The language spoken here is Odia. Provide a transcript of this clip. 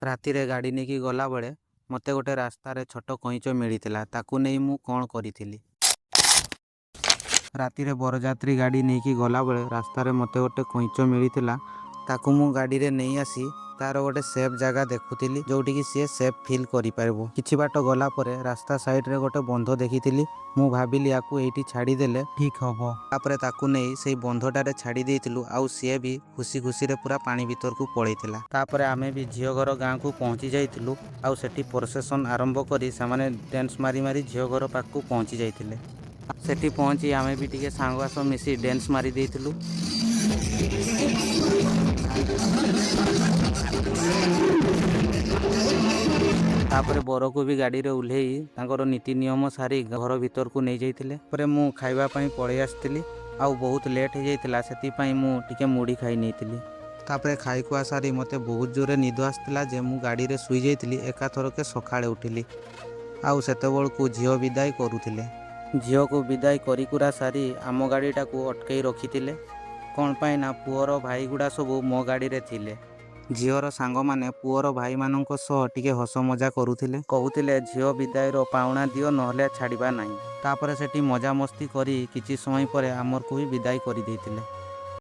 ରାତିରେ ଗାଡ଼ି ନେଇକି ଗଲାବେଳେ ମୋତେ ଗୋଟେ ରାସ୍ତାରେ ଛୋଟ କଇଁଚ ମିଳିଥିଲା। ତାକୁ ନେଇ ମୁଁ କ'ଣ କରିଥିଲି? ରାତିରେ ବରଯାତ୍ରୀ ଗାଡ଼ି ନେଇକି ଗଲାବେଳେ ରାସ୍ତାରେ ମୋତେ ଗୋଟେ କଇଁଚ ମିଳିଥିଲା। ତାକୁ ମୁଁ ଗାଡ଼ିରେ ନେଇ ଆସି ତାର ଗୋଟେ ସେଫ୍ ଜାଗା ଦେଖୁଥିଲି, ଯେଉଁଠିକି ସିଏ ସେଫ୍ ଫିଲ୍ କରିପାରିବ। କିଛି ବାଟ ଗଲା ପରେ ରାସ୍ତା ସାଇଡ଼ରେ ଗୋଟେ ବନ୍ଧ ଦେଖିଥିଲି। ମୁଁ ଭାବିଲି, ୟାକୁ ଏଇଠି ଛାଡ଼ିଦେଲେ ଠିକ୍ ହବ। ତାପରେ ତାକୁ ନେଇ ସେଇ ବନ୍ଧଟାରେ ଛାଡ଼ି ଦେଇଥିଲୁ ଆଉ ସିଏ ବି ଖୁସି ଖୁସିରେ ପୁରା ପାଣି ଭିତରକୁ ପଳେଇଥିଲା। ତାପରେ ଆମେ ବି ଝିଅ ଘର ଗାଁକୁ ପହଞ୍ଚି ଯାଇଥିଲୁ ଆଉ ସେଠି ପ୍ରୋସେସନ୍ ଆରମ୍ଭ କରି ସେମାନେ ଡ୍ୟାନ୍ସ ମାରି ମାରି ଝିଅ ଘର ପାଖକୁ ପହଞ୍ଚି ଯାଇଥିଲେ। ସେଠି ପହଞ୍ଚି ଆମେ ବି ଟିକେ ସାଙ୍ଗ ସହ ମିଶି ଡ୍ୟାନ୍ସ ମାରି ଦେଇଥିଲୁ। ତାପରେ ବରକୁ ବି ଗାଡ଼ିରେ ଓହ୍ଲେଇ ତାଙ୍କର ନୀତି ନିୟମ ସାରି ଘର ଭିତରକୁ ନେଇଯାଇଥିଲେ। ପରେ ମୁଁ ଖାଇବା ପାଇଁ ପଳେଇ ଆସିଥିଲି ଆଉ ବହୁତ ଲେଟ୍ ହେଇଯାଇଥିଲା, ସେଥିପାଇଁ ମୁଁ ଟିକେ ମୁଢ଼ି ଖାଇ ନେଇଥିଲି। ତାପରେ ଖାଇ ଖୁଆ ସାରି ମୋତେ ବହୁତ ଜୋରେ ନିଦ ଆସିଥିଲା ଯେ ମୁଁ ଗାଡ଼ିରେ ଶୋଇଯାଇଥିଲି। ଏକାଥରକେ ସକାଳେ ଉଠିଲି ଆଉ ସେତେବେଳକୁ ଝିଅ ବିଦାୟ କରୁଥିଲେ। ଝିଅକୁ ବିଦାୟ କରିକୁରା ସାରି ଆମ ଗାଡ଼ିଟାକୁ ଅଟକେଇ ରଖିଥିଲେ। କ'ଣ ପାଇଁ ନା ପୁଅର ଭାଇଗୁଡ଼ା ସବୁ ମୋ ଗାଡ଼ିରେ ଥିଲେ। ଝିଅର ସାଙ୍ଗମାନେ ପୁଅର ଭାଇମାନଙ୍କ ସହ ଟିକେ ହସ ମଜା କରୁଥିଲେ। କହୁଥିଲେ, ଝିଅ ବିଦାୟର ପାଉଣା ଦିଅ, ନହେଲେ ଛାଡ଼ିବା ନାହିଁ। ତାପରେ ସେଠି ମଜାମସ୍ତି କରି କିଛି ସମୟ ପରେ ଆମକୁ ବି ବିଦାୟ କରିଦେଇଥିଲେ।